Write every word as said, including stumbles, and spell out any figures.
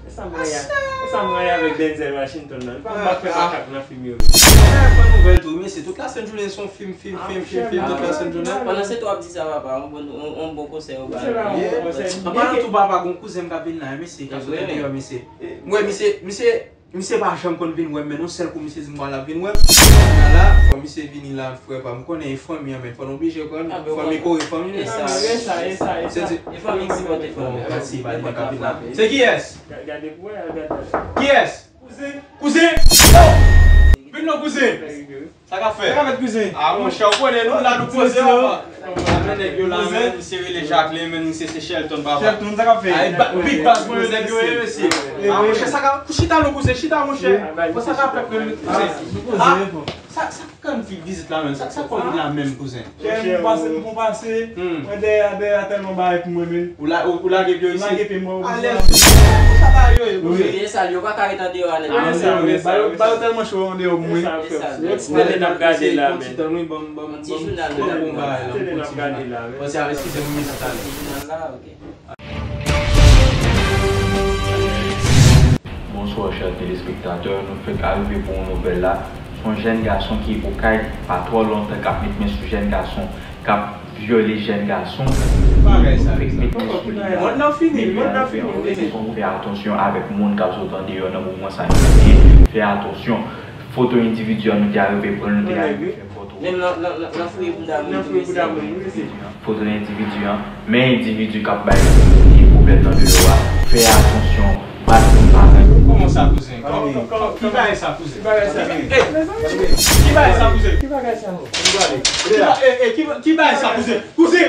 E sa m rayi, e sa m rayi avèk Denzel Washington nan. Li pa, ah, fè makak nan fim yo. Fè nouvèl tou, mesye. Tout la sent jounen se yon fim, fim, fim, fim, fim, tout la sent jounen. Pandan se tan w ap di sa, papa, yon bon, yon, yon bon konsèy ou ba. An palan tou, papa, gon kouzen m k ap vin la, mesye, k ap sot deyò, mesye. M wè misye, misye, misye pa janm konn vin wè m, men yon sèl kou misye di m pral ap vin wè m. Kounye a la, fò misye vini la, frè pa m. M konnen e fanmi an, men fò n oblije pran. Fanmi kore fanmi. E sa, e sa, e sa. E fanmi ki sipòte fanmi. Bon, mèsi, pa di m k ap vin la. Se kiyès? Gade pou wè, gade. Kiyès? Kouzen. Kouzen! Oh! Vin non, kouzen! Sa k ap fèt? Sa k ap fèt, kouzen? Ah, monchè, ou konnen nou la, nou poze anba. Amèn nèg yo la, men misye rele Jacqueline, men misye se Shelton, papa. Shelton, sa k ap fèt? Ay, big bas mwen yo, nèg yo ye, mesye. Ah, monchè, sa k ap, chita non, kouzen, chita, monchè. Bon, sa k ap fèt, men, kouzen? Ah, sa, sa k ap fè m vizit la, menm? Sa, sa k fè w vin la menm, kouzen? Chè, m pase, m fon pase. Mwen dèyè, dèyè tèlman bagay pou mwen, men. Ou la, ou, ou lage pye w isi? M lage pye m bò. Alèz. Sa bagay yo ye, kouzen. Wi, e sa, yo pa ka ret andeyò a nèt. Ah, men sa, men sa, men sa. Ba yo tèlman cho andeyò pou mwen. E sa, frè. Tèlè n ap gade la, men. Ti jounal, bon bagay la. Tèlè n ap gade la, men. Bon, sa, eskize m, men sa talè. Ti jounal la, ok. Bonswa, chè telespektatè. Nou fèk arive pou yon nouvèl la. Se yon jèn gason ki Okay, pa twò lontan, k ap met men sou jèn gason, k ap vyole jèn gason. Bagay sa, fèk met men sou li la. Mond nan fini, mond nan fini, wi. Fè atansyon avèk moun k ap sot andeyò nan moman sa yo. Fè atansyon. Foto endividi an, nou te arive pran, nou te arive fè foto. Menm nan, nan, nan, nan fouye bouda moun tou, mesye. Foto endividi an. Men endividi k ap bay pwoblèm nan deyò a. Fè atansyon. Bat moun pa rèd. Kòman sa, kouzen? Kòman, kòman, ki bagay sa, kouzen? Ki bagay sa? Ki, eh, ki bagay sa, kouzen? Ki bagay sa? Ki ba-, eh, eh, ki, ki bagay sa, kouzen? Kouzen!